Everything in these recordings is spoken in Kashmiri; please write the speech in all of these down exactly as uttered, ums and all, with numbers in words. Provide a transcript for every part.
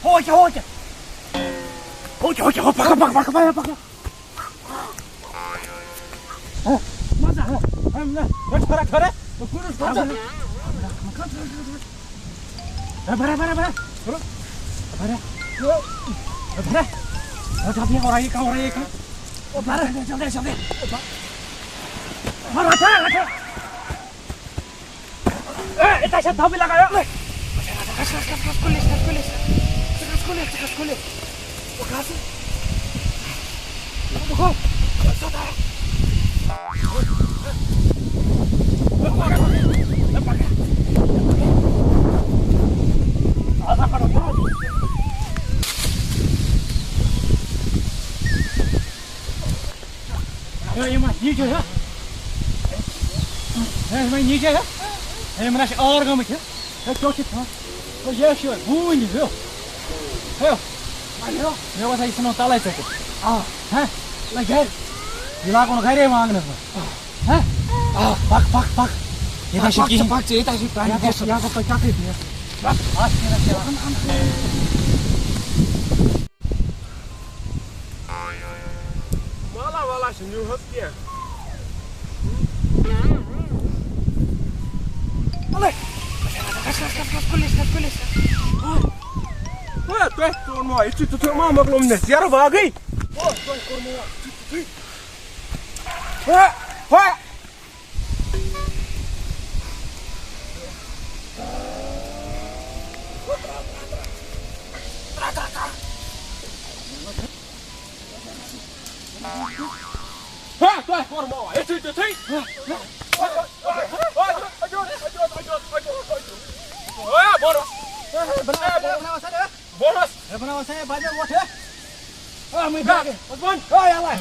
ہو کیٛاہ، ہو کیٛاہ؟ ہو کیٛاہ، ہو کیٛاہ، ہو، پکا، پکا، پکا، پکا، پکا۔ ہو، مزٕ، ہو، ہو، نہ، ہو، ٹھہرا، ٹھہرا۔ ہو، کُنس، کُنس۔ ہو، برا، برا، برا۔ ہو، برا۔ ہو، برا۔ ہو، جلدی، اور آئیے کہاں، اور آئیے کہاں؟ ہو، برا۔ جلدی، جلدی، جلدی۔ ہو، رکھا، رکھا۔ اے، اے، تۄہہِ چھا دَبٕے لگان؟ اے، رَس، رَس، رَس، رَس، کُلِس، رَس، کُلِس۔ ژٕ رَس کُلِس، ژٕ رَس کُلِس۔ بہٕ کھسہٕ۔ بہٕ کھسہٕ۔ ہے، یِم ہا ییٖجہِ ہا۔ ہے، یِم ہا ییٖجہِ ہا۔ ہے، یِمن ہا چھِ ٲر گٔمٕتۍ ہا۔ ہے، ژےٚ چھِ تھا-، ہے، یہِ چھِ بوٗنۍ ہیوٗ۔ ہے، مےٚ باسان، یہِ ژھٕنو تَلَے ژٔٹِتھ۔ آ۔ ہہ؟ لَگ گَرِ۔ یہِ لاگُن گَرے وانٛگنَس منٛز۔ ہہ؟ آ۔ پَک، پَک، پَک۔ ییٚتہِ ہا چھُ پَک ژٕ، کِہیٖنۍ۔ پَک ژٕ، ییٚتہِ ہا چھُ پرٛانہِ یَپٲرۍ، گژھُن۔ یَپٲرۍ تۄہہِ تَکلیٖف یِیَس۔ بَس، اَتھ چھِ نہ کیٛاہ۔ مالا والا چھُنہٕ یِہُس کینٛہہ۔ اَلے۔ کھس، کھس، کھس، کھس، کُلِس، کھس، کُلِس۔ ہے، تۄہہِ کوٚرمو، یہِ چھُ تیُتھُے ما مۄکلوم مےٚ زیرٕ باغٕے۔ او، تۄہہِ کوٚرمو، یہِ چھُ تیُتھُے۔ ہے، ہے۔ ہا، تۄہہِ کوٚرمو، یِتھُے تِتھُے۔ ہا، بوٚرُس۔ بوٚرُس۔ ہے، بناو سا، ہے، بجے ووٹ، ہے۔ آ، مٔنٛزۍ نہ، باگے۔ عثمان۔ او، یلا۔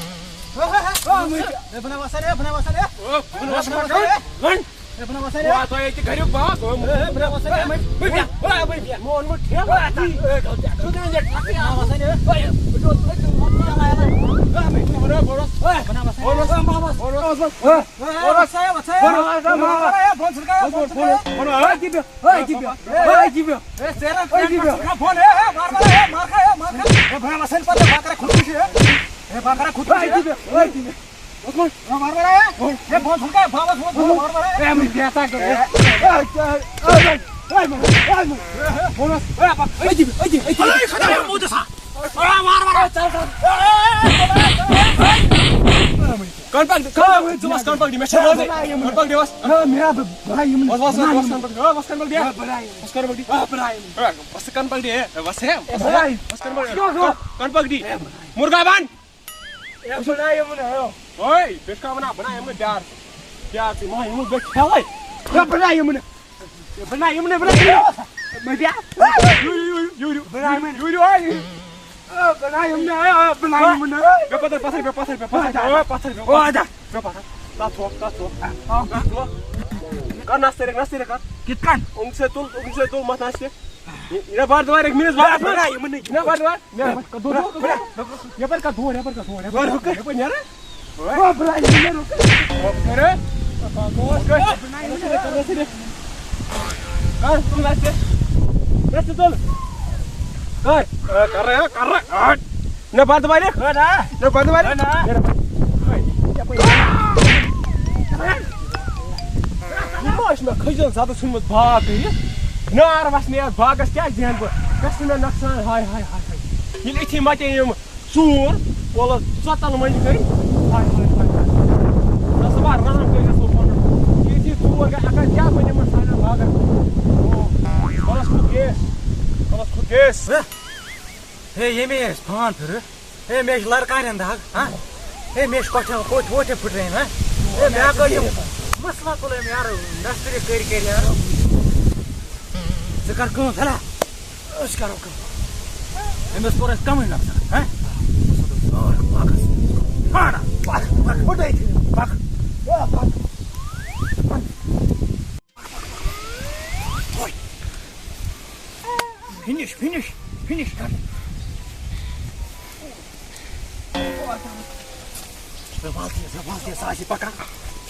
ہا، ہا، ہا۔ آ، مٔنٛزۍ۔ ہے، بناو سا، ہے، بناو سا، ہے۔ او، بوٚرُس۔ بناو سا، ہے۔ وۄنۍ۔ ہے، بناو سا، ہے۔ واتو ییٚتہِ گریُک باغ۔ او، ہے، ہے، بناو سا، ہے۔ بہٕ بیٚہمہٕ، بہٕ بیٚہمہٕ۔ او، بہٕ بیٚہمہٕ۔ میون مٔٹ کھیوٚو۔ او، ژٕ دِ مےٚ ٹرٛکھ۔ بناو سا، ہے۔ ہے، بہٕ چھُس، بہٕ چھُس، یلا، یلا۔ ہے، مٔنٛزۍ۔ بناو، بوٚرُس۔ ہے، بناو سا، ہے۔ بوٚرُس۔ بناو سا، ہے۔ بوٚرُس۔ ہے، ہے، وَسا، ہے، وَسا، ہے۔ بوٚرُس۔ بوٚرُس۔ بوٚرُس۔ بوٚرُس۔ بوٚرُس۔ ہے، ہے، ہے، جِبہِ۔ ہے، جِبہِ۔ ہے، جِبہِ۔ ہے، ژےٚ رَٹھ ہے، جِبہِ۔ پٮ۪نٛٹ کَتھ ژٕ کھا بۄن، ہے، ہے، مار مار، ہے، مار کھا، ہے، مار کھا۔ ہے، بہٕ ہا وَسَن پَتہٕ، بہٕ ہا کَرٕ خودکُشی، ہے۔ ہے، بہٕ ہا کَرٕ خودکُشی، ہے۔ ہے، جِبہِ۔ ہے، جِبہِ۔ ہے، مار مار، ہے۔ ہے، بۄن ژٕ کھا، بابَس ووٚن، بۄن مار مار، ہے۔ ہے، مےٚ بیٹھا کَرٕ۔ ہے، ہے، ہے، ہے، ہے، ہے، ہے۔ بوٚرُس۔ ہے، پَک۔ ہے، جِبہِ، ہے، جِبہِ، ہے، جِبہِ۔ ہے، خۄدایا، موٗدُس ہا۔ ہے، مار مار، ہے، ژَل، ژَل۔ ہے، ہے، ہے، ہے، ہے۔ کَن پَک، کَن پَک، ژٕ وَس کَن پَک دِ، مےٚ چھےٚ بوزٕنۍ۔ کَن پَک دِ، وَس۔ ہے، مےٚ ہا بہٕ، بہٕ ہا یِمَن۔ وَس، وَس، وَس، وَس کَن پَک دِ، ہے، وَس کَن پَک دِ۔ ہے، بہٕ ہا یِمَن۔ وَس کَن پَک دِ۔ ہے، بہٕ ہا یِمَن۔ ہے، وَس کَن پَک دِ، ہے، وَس ہے۔ ہے، بہٕ ہا یِمَن۔ وَس کَن پَک دِ۔ کیٛاہ گوٚو؟ کَن پَک دِ۔ ہے، بہٕ ہا یِمَن۔ مُرغا بَن۔ ہے، بہٕ ہا یِمَن، ہے۔ اوے، بیٚیہِ چھُ کَران وَنان، بہٕ ہا یِمَن پیار۔ پیار ژٕ، بہٕ ہا یِمَن، بہٕ کھٮ۪وَے۔ ہے، بہٕ ہا یِمَن۔ بناو یِمنٕے، بناو یِمنٕے۔ مےٚ دِ۔ یوٗرِو، یوٗرِو، یوٗرِو۔ بناو یِمنٕے۔ یوٗرِو، آے۔ آ، بناو یِمنٕے، آ، بناو یِمنٕے۔ بیٚہہ پَتھَر، پَتھَر، بیٚہہ پَتھَر، بیٚہہ پَتھَر۔ آ۔ بیٚہہ پَتھَر، بیٚہہ آ، پَتھَر۔ دَ۔ بیٚہہ پَتھَر۔ تَتھ تھوٚو، تَتھ تھوٚو۔ آ۔ تَتھ تھوٚو۔ کَر نَس تٔرِکھ، نَس تٔرِکھ کَر۔ کِتھ کٔنۍ؟ اوٚنٛگ سۭتۍ تُل، اوٚنٛگ سۭتۍ تُل، مَتھ نَس تہِ۔ یہِ، یہِ نہ بار دوارِ، مےٚ نِس بار۔ بناو یِمنٕے۔ یہِ نہ بار دوارِ۔ یَپٲرۍ کَتھ دور، یَپٲرۍ کَتھ دور، یَپٲرۍ کَتھ دور، یَپٲرۍ کَتھ دور۔ یَپٲرۍ نیرٕ۔ نہ بنٛد مٲلِک۔ نہ بنٛد مٲلِک۔ یہِ ما چھُ مےٚ کھٔجرَن زَدٕ ژھُنمُت باغ کٔرِتھ؟ نار وَسنہٕ یَتھ باغَس کیٛازِ دِہَن بہٕ؟ گژھِ نہٕ مےٚ نۄقصان؟ ہاے، ہاے، ہاے، ہاے۔ ییٚلہِ أتھی مَتے یِم ژوٗر، وَلہٕ ژۄتَل مٔنٛزۍ گٔے۔ ہاے، ہاے، ہاے، ہاے۔ نہ سا بہٕ رحم کٔرِتھ اوس وَنُن۔ ییٚتہِ ژوٗر گٔے، اَگر کیٛاہ بَنہِ یِمَن سانٮ۪ن باغَن؟ او، وَلَس کھوٚت گیس۔ وَلَس کھوٚت گیس۔ ہے، ییٚمے ٲسۍ پھان پھِرٕ۔ ہے، مےٚ چھِ لَرٕ کانٮ۪ن دَگ، ہا؟ ہے، مےٚ چھِ کۄٹھٮ۪ن، کوٚٹھۍ ووٚٹھۍ پھٕٹرٲومٕتۍ، ہا؟ ہے، مےٚ ہا کٔڑ یِم مَسلہٕ کُلہٕ أمۍ یارٕ، دَستوٗری کٔرۍ کٔرۍ یارٕ۔ ژٕ کَر کٲم، فِلحال۔ أسۍ کَرو کٲم۔ أمِس کوٚر اَسہِ کَمٕے نۄقصان، ہہ؟ پَکھ، پَکھ، پَکھ، پھٕٹرٲیِتھ، پَکھ۔ آ، پَکھ۔ Finish, finish, finish کَر۔ مےٚ وَل تہِ، مےٚ وَل تہِ، سُہ آسہِ پَکان۔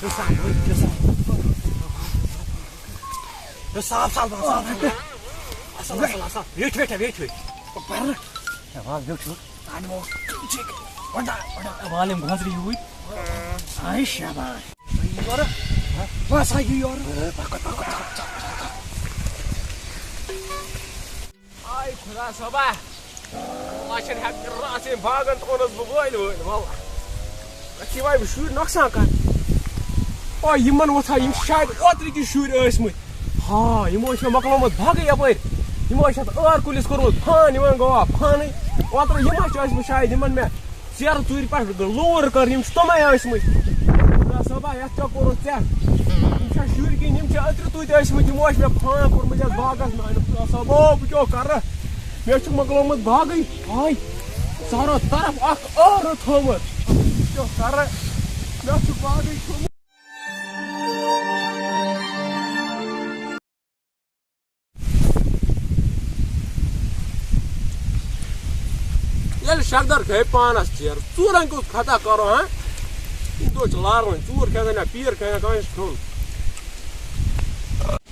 ہے، صاف، ہے، صاف۔ ہے، صاف، صاف، صاف، صاف۔ اَصٕل، اَصٕل، اَصٕل۔ ویٚٹھۍ، ویٚٹھۍ، ویٚٹھۍ، ویٚٹھۍ۔ بَرٕ۔ ہے، وَل، بیوٚٹھ چھُ۔ اَنہِ وول۔ ٹھیٖک۔ وَٹا، وَٹا۔ وَل، یِم گۄنٛزرِ یوٗرۍ۔ آے شاباش۔ یورٕ۔ بَس، آے یہِ یورٕ۔ آے خۄدا صٲبا۔ اللہ چھَنہٕ ہٮ۪کان راتھ ییٚمۍ باغَن تھوٚونَس بہٕ وٲلۍ وٲلۍ، وَلہٕ۔ اَتھ چھِ یِوان یِم شُرۍ نۄقصان کَرنہِ۔ او، یِمَن ووٚتھ ہا، یِم چھِ شاید اوترٕکۍ شُرۍ ٲسۍمٕتۍ۔ ہا، یِمو ٲسۍ مےٚ مۄکلومُت باغٕے یَپٲرۍ۔ یِمو ٲسۍ اَتھ ٲر کُلِس کوٚرمُت فان، یِمَن گوٚوا فانٕے۔ اوترٕ یِمَے چھِ ٲسۍمٕتۍ شاید، یِمَن مےٚ ژیرٕ ژوٗرِ پٮ۪ٹھ لوٗر کٔر، یِم چھِ تِمَے ٲسۍمٕتۍ۔ خۄدا صٲبا، یَتھ کیٛاہ کوٚرُتھ ژےٚ؟ یِم چھا شُرۍ کِنہٕ یِم چھِ أترِ تُہۍ تہِ ٲسۍمٕتۍ؟ یِمو ٲسۍ مےٚ فان کوٚرمُت یَتھ باغَس منٛز۔ اَہَن خۄدا صٲبا، بہٕ کیٛاہ کَرٕ؟ مےٚ چھُ مۄکلومُت باغٕے۔ ہاے، ژارو طرف اَکھ ٲرٕ تھوٚمُت۔ بہٕ کیٛاہ کَرٕ؟ مےٚ چھُ باغٕے تھوٚمُت۔ ییٚلہِ شکدر کھیٚیہِ پانس ژیٖر، ژوٗرن کُس خطا کرو، ہاں؟ یِم دۄہ چھِ لاران، ژوٗر کھیٚن یا پیٖر کھیٚن یا کانٛہہ چھُ کھیوٚن۔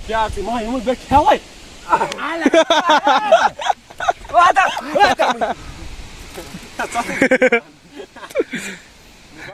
کیٛاہ ژٕ ما یِمن گٔے کھیٚوے؟